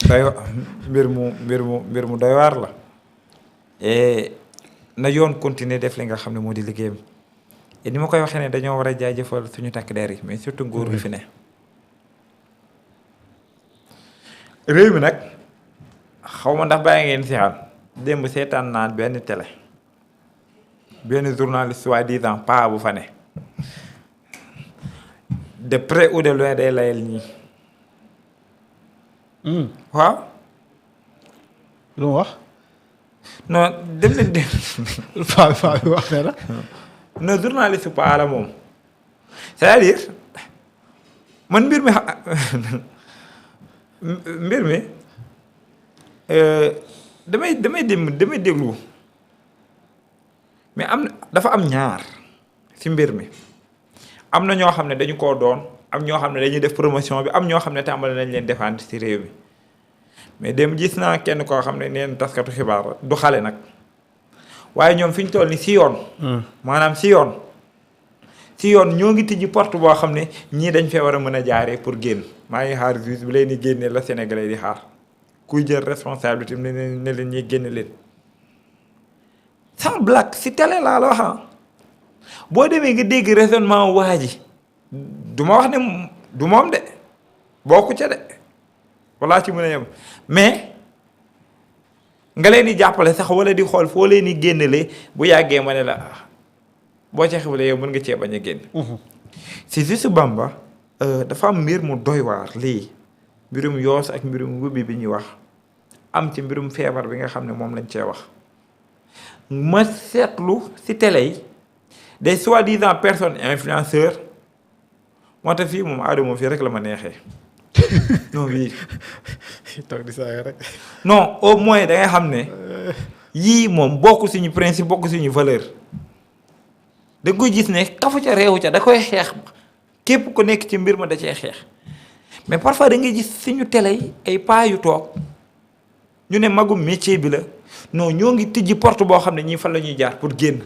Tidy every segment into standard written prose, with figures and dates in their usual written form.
doy mbir mu doy waar la et na yoon continuer def li nga xam ne moo di liggéeyam et ni ma koy waxee ne dañoo war a jaajëfal suñu takk der yi mais surtout nguur gi fi ne. réew mi nag xaw ma ndax bàyyi ngeen seexal démb seetaan naan benn télé benn journaliste soi-disant pas bu fa ne de près ou de loin day layal ñii. waaw. lu mu wax. non dem leen dem. Faa bi wax ne la. non journaliste pas la moom c'est-à-dire man mbir mi damay déglu mais dafa am ñaar ci mbir mi am na ñoo xam ne dañu koo doon am ñoo xam ne dañuy def promotion bi am ñoo xam ne tàmbali nañ leen défendre ci réew mi mais dem gis naa kenn koo xam ne neen taskatu xibaar du xale nag waaye ñoom fi ñu toll ni ci yoon. maanaam ci yoon ñoo ngi tijji porte boo xam ne ñii dañ fee war a mën a jaaree pour génn maa ngi xaar juge bi leen di génne la Sénégalais di xaar kuy jël responsabilité ne leen ñuy génne leen. sans blague ci télé laa la wax boo demee nga dégg raisonnement waa ji du ma wax ne du moom de bokku ca de walaa ci mën a yem mais nga leen di jàppale sax wala di xool foo leen di génnelee bu yàggee ma ne la boo ca xewlee yow mën nga cee bañ a génn. c'est juste Bamba dafa am mbir mu doy waar lii mbirum yoos ak mbirum wubbi bi ñuy wax am ci mbirum feebar bi nga xam ne moom lañ cee wax ma seetlu ci télé yi des soi-disant personnes influenceurs moo tax fii moom Adamo fii rek la ma neexee non bii toog di saa rek. non au moins da ngay xam ne yii moom bokk suñu principe bokk suñu valeur da nga koy gis ne kafu ca réewu ca da koy xeex képp ku nekk ci mbir ma da cee xeex mais parfois da ngay gis suñu télé yi ay paa yu toog ñu ne magum métier bi la non ñoo ngi tijji porte boo xam ne ñii fan la ñuy jaar pour génn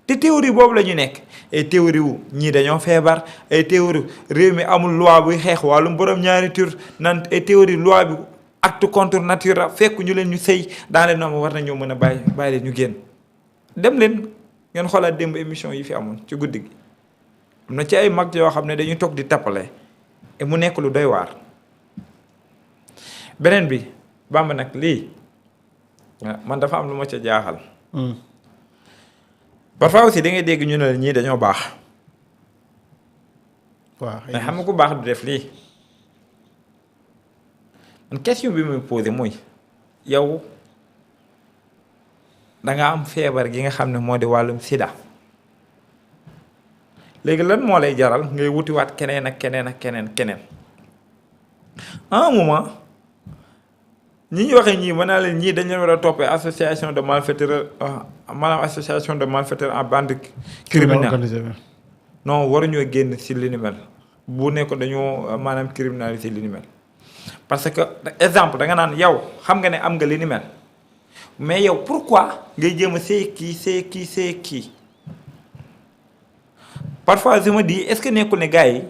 te théorie boobu la ñu nekk ay théorie wu ñii dañoo feebar ay théorie réew mi amul loi buy xeex wàllum borom ñaari tur nan ay théorie loi bi acte contre nature fekk ñu leen ñu sëy dans les normes war nañoo mën a bàyyi leen ñu génn dem leen ngeen xoolaat démb émission yi fi amoon ci guddi gi am na ci ay mag yoo xam ne dañuy toog di tappale et mu nekk lu doy waar beneen bi Bamba nag lii man dafa am lu ma ca jaaxal. parfois aussi da ngay dégg ñu ne la ñii dañoo baax. waaw mais xam nga ku baax du def lii man question bi muy posé mooy yow da nga am feebar gi nga xam ne moo di wàllum sida léegi lan moo lay jaral ngay wutiwaat keneen ak keneen à un moment ñi ñu waxee ñii mën naa leen ñii dañu leen war a toppee association de malfaiteurs maanaam association de malfaiteurs en bande criminelle non waruñoo génn ci li ni mel bu nekk dañoo maanaam criminaliser li ni mel parce que exemple da nga naan yow xam nga ne am nga li ni mel mais yow pourquoi ngay jéem a see kii parfois je me dis est-ce que nekkul ne gars yi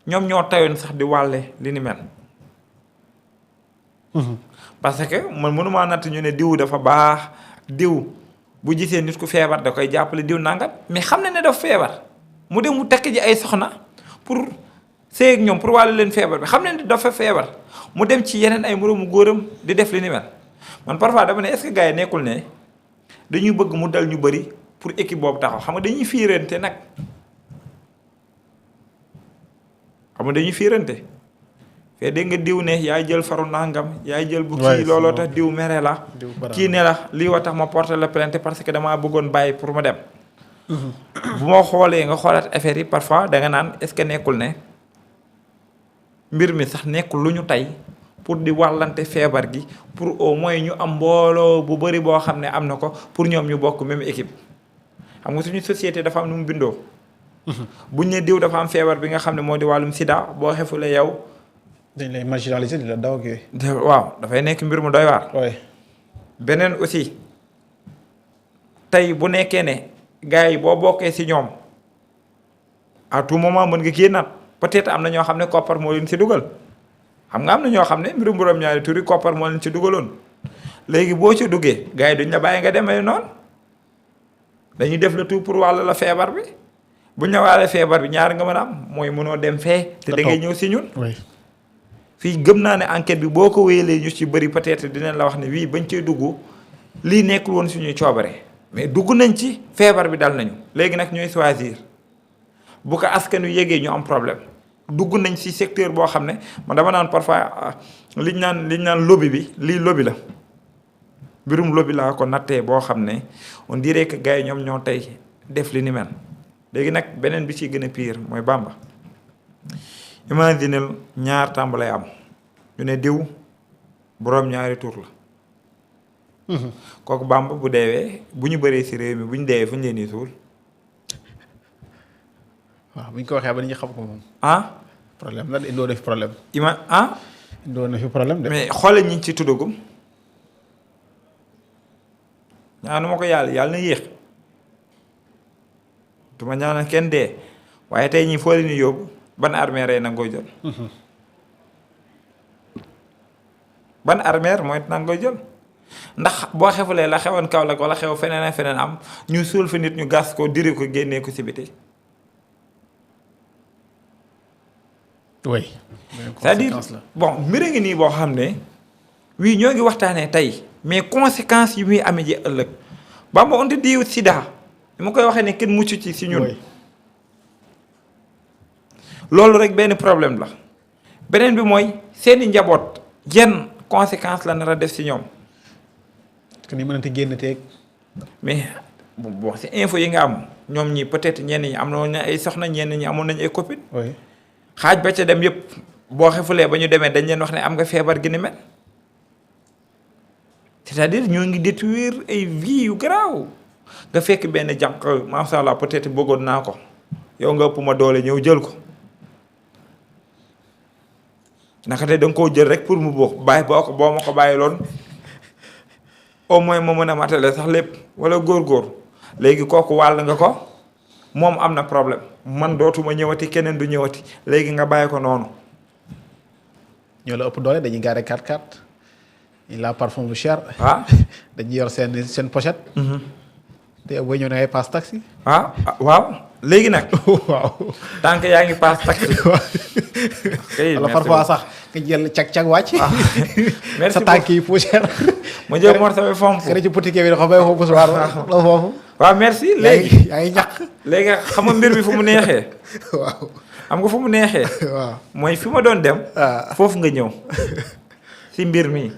ñoom ñoo tayoon sax di wàlle li ni mel. parce que man mënumaa natt ñu ne diw dafa baax diw bu gisee nit ku feebar da koy jàppale diw nangam mais xam na ne dafa feebar mu dem mu tekk ji ay soxna pour sëy ak ñoom pour wàllu leen feebar bi xam na ne dafa feebar mu dem ci yeneen ay moroomu góoram di def li ni mel man parfois dama ne est-ce que gars yi nekkul ne dañuy bëgg mu dal ñu bëri pour équipe boobu taxaw xam nga dañuy fiirante nag fee dégg nga diw ne yaay jël faru nangam yaay jël bu kii looloo tax diw mere la kii ne la lii wa tax ma porter la plainte parce que damaa bëggoon bàyyi pour ma dem bu ma xoolee nga xoolaat affaire yi parfois da nga naan est-ce que nekkul ne mbir mi sax nekkul lu ñu tey pour di wàllante feebar gi pour au moins ñu am mbooloo bu bëri boo xam ne am na ko pour ñoom ñu bokk même équipe xam nga suñu société dafa am nu mu bindoo buñ ne diw dafa am feebar bi nga xam ne moo di wàllum sida boo xefulee yow dañ lay marginaliser di la daw ak yooyu. waaw dafay nekk mbir mu doy waar. beneen aussi tey bu nekkee ne gars yi boo bokkee ci ñoom à tout moment mën nga génnaat peut-être am na ñoo xam ne koppar moo leen ci dugal xam nga am na ñoo xam ne mbirum borom ñaari tur yi koppar moo leen ci dugaloon léegi boo ci duggee gars yi duñ la bàyyi nga demee noonu dañuy def le tout pour wàll la feebar bi bu ñu la wàllee feebar bi ñaar nga mën a am mooy mënoo dem fee. te da ngay ñëw si ñun. fii gëm naa ne enquête bi boo ko wéyalee ñu ci bëri peut-être dinañ la wax ne wii bañ cee dugg lii nekkul woon suñuy coobare mais dugg nañ ci feebar bi dal nañu léegi nag ñooy choisir bu ko askan wi yégee ñu am problème dugg nañ ci secteur boo xam ne man dama naan parfois liñ naan lobby bi lii lobby la mbirum lobby laa ko nattee boo xam ne on dirait que gars yi ñoom ñoo tey def li ni mel léegi nag beneen bi ci gën a pire mooy Bamba. imaginel ñaar tàmbalay am ñu ne diw boroom ñaari tur la kooku Bamba bu deewee bu ñu bëree ci réew mi bu ñu deewee fu ñu leen di suul waaw bu ñu ko waxee ba ñu xam ko moom problème la indoo na fi problème indoo na fi problème de mais xoole ñi ci tuddagum ñaanu ma ko yàlla na yéex duma ñaanal kenn dee waaye tey ñi foo leen di yóbbu ban armeer rey nangoo jël ban armeer mooy nangoo jël ndax boo xefulee la xewoon Kaolack wala xew feneen ak feneen am ñu suul fi nit ñu gas ko diri ko génnee ko ci biti oui c'est-à-dire bon mbir a ngi nii boo xam ne wii ñoo ngi waxtaanee tey mais conséquences yi muy amee ji ëllëg Bamba on te dit sida li ma koy waxee ne kenn mucc ci si ñun loolu rek benn problème la beneen bi mooy seeni njaboot yenn conséquence la nar a def si ñoom. que ni mënati génn teeg. mais bon si info yi nga am ñoom ñi peut-être ñenn ñi am nañu ay soxna ñenn ñi amoon nañu ay copines. oui xaaj ba ca dem yëpp boo xefulee ba ñu demee dañ leen wax ne am nga feebar gi ni mel c'est-à-dire ñoo ngi détruire ay vies yu garaaw nga fekk benn jànq macha allah peut-être bëggoon naa ko yow nga ëpp ma doole ñëw jël ko. naka tey da nga koo jël rek pour mu bokk bàyyi boo ma ko bàyyi loon au moins ma mën a matale sax lépp wala góor léegi kooku wàll nga ko moom am na problème man dootuma ñëwati keneen du ñëwati léegi nga bàyyi ko noonu. ñoo la ëpp doole dañuy gaare 4x4 il a parfum bu cher. dañuy yor seen pochette. te boo ñëw ne ngay paas taxi. waaw léegi nag. waaw tant que yaa ngi paas taxi. wala parfois sax nga jël cag wàcc. merci sa tànk yi pour cher. ma jël morceau bi fomp. ci boutique bi dafa bay foofu soir la foofu. waaw merci léegi yaa ngi ñàkk. léegi xam nga mbir bi fu mu neexee. waaw xam nga fu mu neexee. waaw mooy fi ma doon dem. foofu nga ñëw. si mbir mi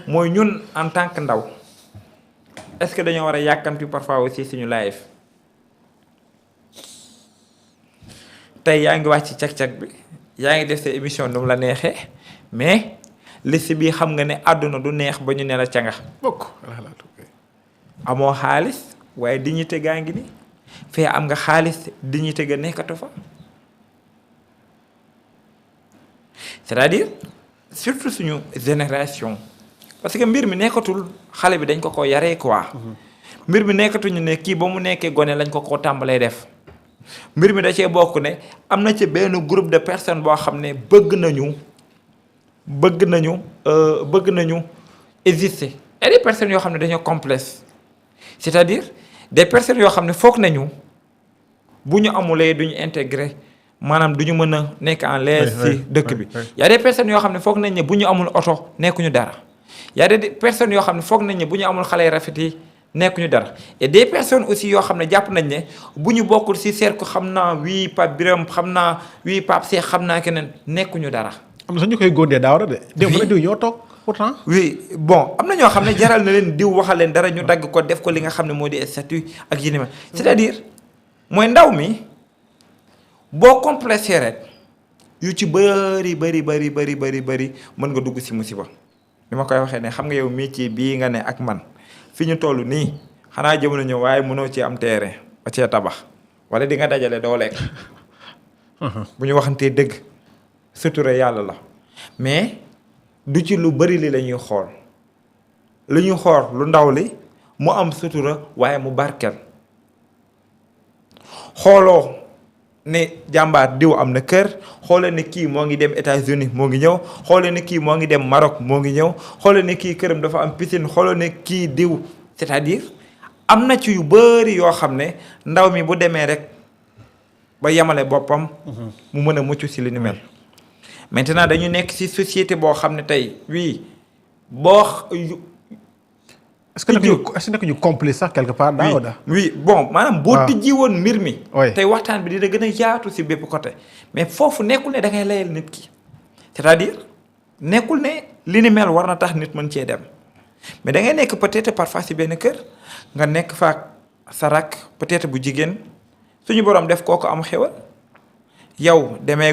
mooy ñun en tant que ndaw. est-ce que dañoo war a yàkkamti parfois aussi suñu live tey yaa ngi wàcc ci cag-cag bi yaa ngi def sa émission nu mu la neexee mais liste bi xam nga ne àdduna du neex ba ñu ne la canga bokk amoo xaalis waaye dignité gaa ngi ni fee am nga xaalis dignité ga nekkatu fa c'est-à-dire surtout suñu génération parce que mbir mi nekkatul xale bi dañ ko yaree quoi mbir mi nekkatuñu ne kii ba mu nekkee gone lañ ko tàmbalee def mbir mi da cee bokk ne am na ci benn groupe de personnes boo xam ne bëgg nañu exister et des personnes yoo xam ne dañoo complexe c'est-à-dire des personnes yoo xam ne foog nañu bu ñu amulee duñu intégrer maanaam du ñu mën a nekk en l'aise ci dëkk bi y a des personnes yoo xam ne foog nañ ne bu ñu amul oto nekkuñu dara y a des personnes yoo xam ne foog nañ ne bu ñu amul xale rafet yi nekkuñu dara et des personnes aussi yoo xam ne jàpp nañ ne bu ñu bokkul ci cercle xam naa wii Pape Birame xam naa wii Pape Cheikh xam naa keneen nekkuñu dara. am na sax ñu koy góondee daaw la de. démb la diw ñoo toog pourtant. oui bon am na ñoo xam ne jaral na leen diw waxal leen dara ñu dagg ko def ko li nga xam ne moo di statut ak yi ni mel c'est-à-dire mooy ndaw mi boo complexé rek yu ci bëri mën nga dugg ci musiba. li ma koy waxee ne xam nga yow métier bii nga ne ak man fi ñu toll nii xanaa jamono ñëw waaye mënoo ci am terrain ba cee tabax wala di nga dajale doo lekk bu ñu waxantee dëgg sutura yàlla la mais du ci lu bari li la ñuy xool lu ñuy xool lu ndaw li mu am sutura waaye mu barkeel xooloo ne jàmbaar diw am na kër xoolal ne kii moo ngi dem États-Unis moo ngi ñëw xoolal ne kii moo ngi dem Maroc moo ngi ñëw xoolal ne kii këram dafa am piscine xoolal ne kii diw c'est-à-dire am na ci yu bëri yoo xam ne ndaw mi bu demee rek ba yemale boppam. mu mën a mucc si li ni mel. maintenant dañu nekk ci société boo xam ne tey oui boo. est-ce que nekk ñu complice sax quelque part. daaw da oui bon maanaam boo tijji woon mbir mi. tey waxtaan bi dina gën a yaatu ci bépp côté. mais foofu nekkul ne da ngay layal nit ki c'est-à-dire nekkul ne li ni mel war na tax nit mën cee dem mais da ngay nekk peut-être parfois ci benn kër nga nekk fa sa rakk peut-être bu jigéen suñu borom def kooku am xewal yow demee.